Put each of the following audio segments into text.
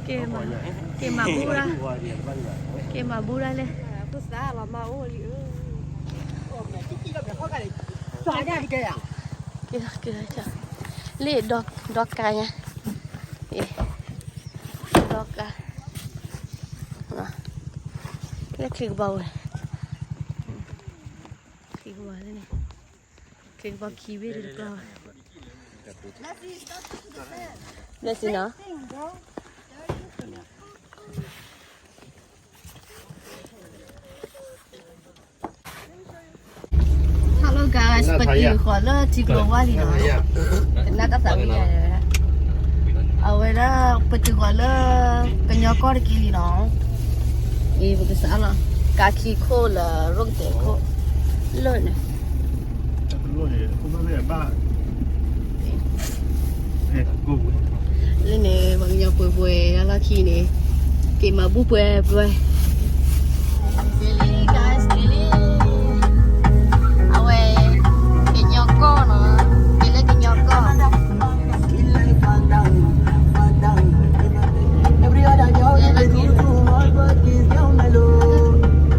က့ၤမၤဘူၣ်ဒၣ်, က့ၤမၤဘူၣ်ဒၣ်လဲၣ်. က့ၤလီၤ, က့ၤလီၤ, လၢဒီကါညါ, ဒီကါ, လၢခံကဘီဝဲ, ခံကဘီန့ၣ်, ခံကဘီခံဘ့ၣ်တကျီၢ်ဘၣ်. Let's seeနီၤ. Hello guys, ပတုၤဃီၤလၢထံကျိဝါလံနီၤ. ကနၣ်တၢ်သးဝံၣ်ညါ, အဝဲဒၣ်ပတုၤဃီၤလၢ ကညီကီၢ်တက့ၢ်လံနီၤ. အံၤ ပကစးလီၤ, ကါခံခိၣ်လၢရိၣ်ကတဲာ်ခိၣ်, လၢန့ၣ် လၢန့ၣ် ပှၤကညီပှဲၤပှဲၤ အလီၢ်ခံန့ၣ် က့ၤမၤဘူၣ်ပှဲၤပှဲၤ, က့ၤလံ guys, က့ၤလံ, အဝဲ ကညီကီၢ်နီၤ, က့ၤလၢကညီကီၢ်. ဝံၤလၢတထံၣ်ဘၣ် ယဒိၣ်ထီၣ်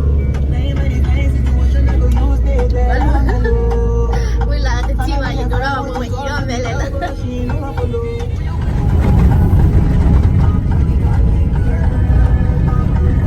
မူဝဲအံၤဒီးမဲ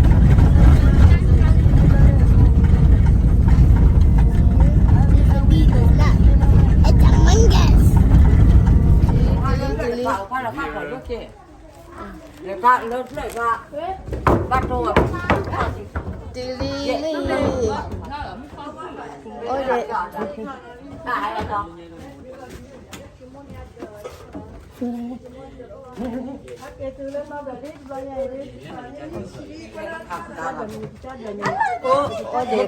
ာ်လဲၣ်လၢ တုၤလံလံ, အိၣ်ဒီး အိၣ်ဒီး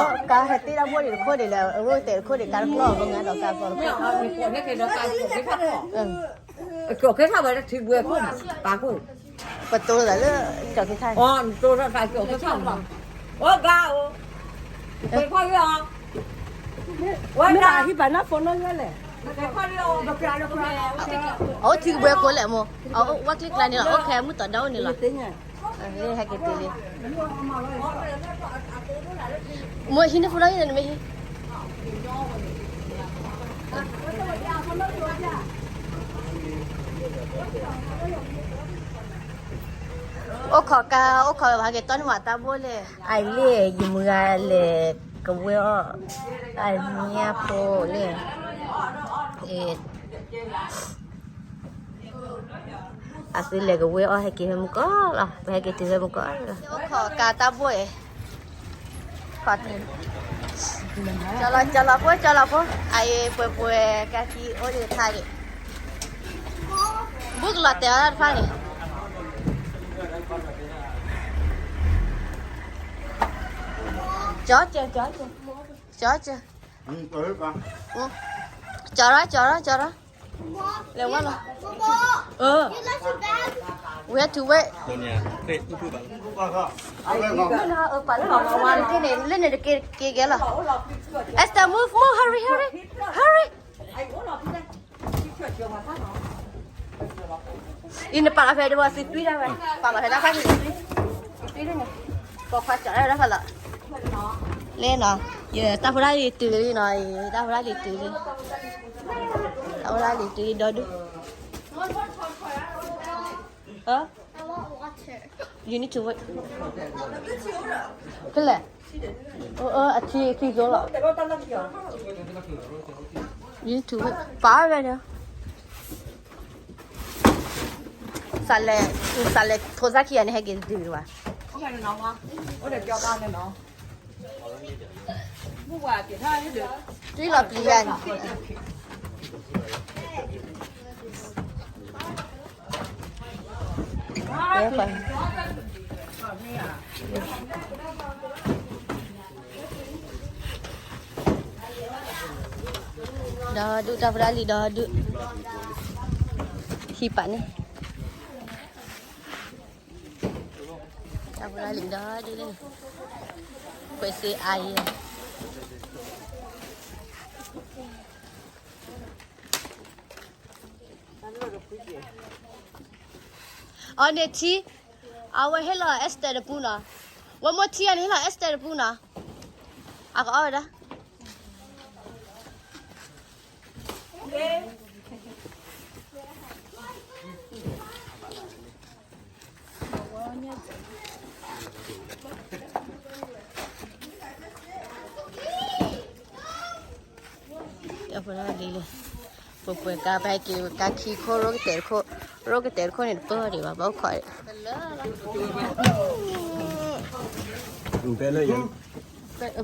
ကါဟဲတ့ၢ်တၢ်ဘိၣ်ဒံးတခိၣ်ဒံးလၢ အရိၣ်တဲာ်တခိၣ်ဒံး ကါတကျီၢ် ပငါဒီးကါကျီၢ်တခိၣ်, ကၠီၤခ့ထီၣ်ဝဲတထံဘှဲခိၣ်, ပတိၤသးလၢကၠီၤခ့ထီၣ်, အိၣ်ဂါအိၣ်, ဝဲဒၣ် ဟံၣ်ပာ်နၢ်ဖိနီၢ်လဲၣ်, အအိၣ်ထံကဘှဲခိၣ်လဲၣ်မိၢ်, အအိၣ်ဝဲကျံကျါန့ၣ်လီၤ, အိၣ်ခဲမုၢ်တီၤဒၣ်အိၣ်န့ၣ်လီၤ, ဟဲက့ၤတုၤလံ. မိၢ်ဟံးန့ၢ်ဖိနီၢ်န့ၣ် နမ့ၢ်ဟံး အိၣ်ခိးကါ အိၣ်ခိးဝဲ ပဟဲက့ၤတီၢ်န့ၢ်မးတၢ်ဘိၣ်လဲၣ်. အလဲၣ် ယမုၢ်ဂၤလဲၤကဝဲအီၣ် အညၣ်ဖိန့ၣ်, အသုလဲၤကဝဲအီၣ် ဟဲက့ၤဖဲမုၢ်ကီၢ်လီၤ, ပဟဲက့ၤတုၤဖဲမုၢ်ကီၢ်လီၤ. အိၣ်ခိးကါတၢ်ဘိၣ်အံၤ ကၠီလီၤ ကၠီလီၤဖိ ကၠီလီၤဖိ, အအံၤပှဲၤပှဲၤ ကါခံအိၣ်ဒံးတခါဒံး, ဘူးကလီၤတဲာ်အီၤတၢ်တဖၣ်န့ၣ်, ကၠီကၠီ ကၠီကၠီ ကၠီကၠီ, ကၠီရၣ် ကၠီရၣ် ကၠီရၣ်, လဲၤဝဲလီၤ, အၢ, we have to wait. လၢန့ၣ်တက့ၢ် က့ၤကဲလီၤ, Esther, move, move, hurry, hurry, hurry. အံၤနပာ်လီၤဖဲဒၣ်ဝဲ သုတွံၢ်ဒၣ်ဝဲ, ပာ်လီၤဖဲတၢ်ဖးန့ၣ်, သုတွံၢ်ဒၣ်န့ၣ်, ပိာ်ခွါကၠီတၢ်ဖးလီၤ, လဲၤနီၤ, ယတၢ်ဖိတၢ်လံၤတုၤလံနီၤ, ယတၢ်ဖိတၢ်လံၤတုၤလံ, တၢ်ဖိတၢ်လံၤတုၤလံ ဒီဒူၣ်, ဟၢ you need to wait. ဖဲလဲၣ်, အထံခံကလီၤ, you need to wait. ပာ်ဝဲဒီး စးလဲၤ, စးလဲၤဖိသၣ်ခံဂၤန့ၣ် ဟဲက့ၤတတုၤဘၣ်, တွံၢ်လီၤပျံၤယၤန့ၣ် ဒီဒူၣ် တၢ်ဖိတၢ်လံၤဒီဒူၣ်, ဟံးပာ်န့ၣ်, တၢ်ဖိတၢ်လံၤဒီဒူၣ်န့ၣ်, ခွဲးစ့အါယဲၢ်. အီၤန့ၣ်ထံ, အဝဲဟ့ၣ်လီၤ Esther တပူနီၤ, ဝဲမိၢ်ထံအန့ၣ်ဟ့ၣ်လီၤ Esther တပူနီၤ, အကအီၣ်ဝဲဒၣ် အဖလီၤလံလံ, ပှဲၤပှဲၤကါ ပဟဲက့ၤကါခံခိၣ် ရိကတဲာ်တခိၣ်, ရိကတဲာ်တခိၣ်န့ၣ် တပၢၢ်ဒံးဘၣ် ဘၣ်အိၣ်ခိး,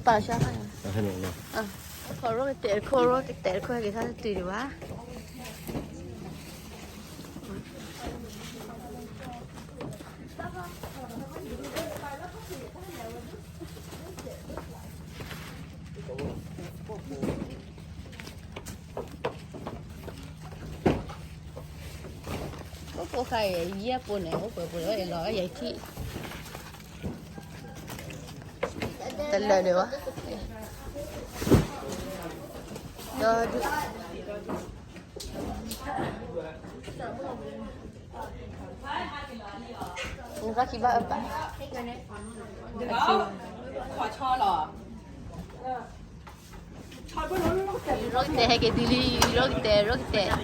ပာ်ဆါ, ရိကတဲာ်တခိၣ် ရိကတဲာ်တခိၣ် ဟဲက့ၤခါတတုၤဒံးဘၣ်. အိၣ်ဖိဃါအံၤ ယဲၢ်ဖိန့ၣ် အိၣ်ပှဲၤဖိလီၤ ယထံၣ်, တလၢာ်ဒံးဘၣ်, ဒီးဒုး နဘၣ်ခံဘၣ်အၢပာ်, ရိကတဲာ်ဟဲက့ၤဒ်လံ ရိကတဲာ် ရိကတဲာ်,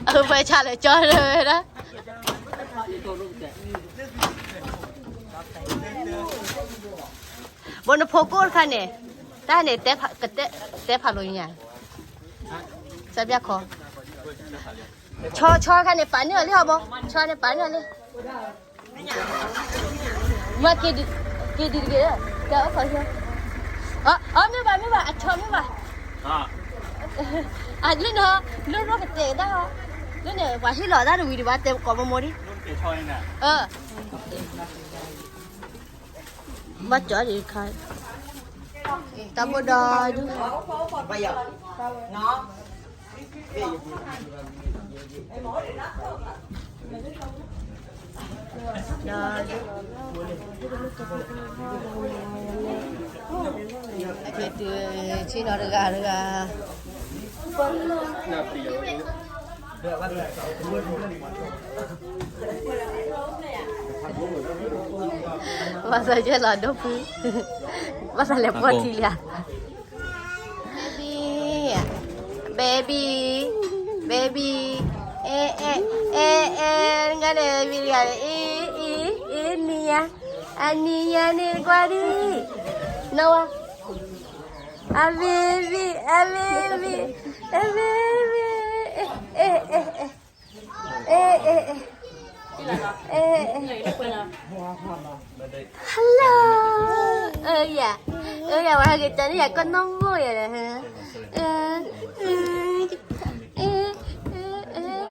အၢပှဲၤဆါလၢကၠီလၢဝဲဒၣ်, ဘိနဖိကိၣ်တခါန့ၣ်, တၢ်န့ၣ် တဲဖးလိာ်ညါ, စၢ်ဘၣ်ခီ, ဆီဆီခါန့ၣ် ပာ်န့ၢ်အီၤလံဟီဘိ, ဆီန့ၣ်ပာ်န့ၢ်အီၤလံ. မ့ၢ်က့ၤဒ်တဂ့ၤ, ကဲအိၣ်ခိး, အမ့ၢ်ဘၣ် မ့ၢ်ဘၣ် အဆီမ့ၢ်ဘၣ်, အလၢနီၤ, လၢရိကတဲာ်တၢ်ဟီ, လၢန့ၣ် ပှၤဟ့ၣ်လီၤတၢ်တဝံၤဒံးဘၣ် တဲကိးမိၢ်မိၢ်ဒံး, ဘၣ်ကၠီဒံးခါ, တၢ်ဘိဒီးဒုး အက့ၤတုၤဆ့ၣ်နီၤတဂၤတဂၤ, ဘၣ်သးယဲၢ်လီၤဒိၣ်ဖု, ဘၣ်သးလဲၤပှီၢ်ထံလံဧါ. Baby, baby, baby, eh, eh, eh, eh, ngane baby, eh, eh, eh, niya, a niya ni kwari, nawa, a baby, a baby, a baby, eh, eh, eh, eh. အဲအဲအဲအဲ ဟဲလီၤ အဲယၤ အဲယၤ ဝဲဟဲက့ၤတၢ်န့ၣ်ယၤကနီၢ်မိၢ်ယၤဒီး အဲ အဲ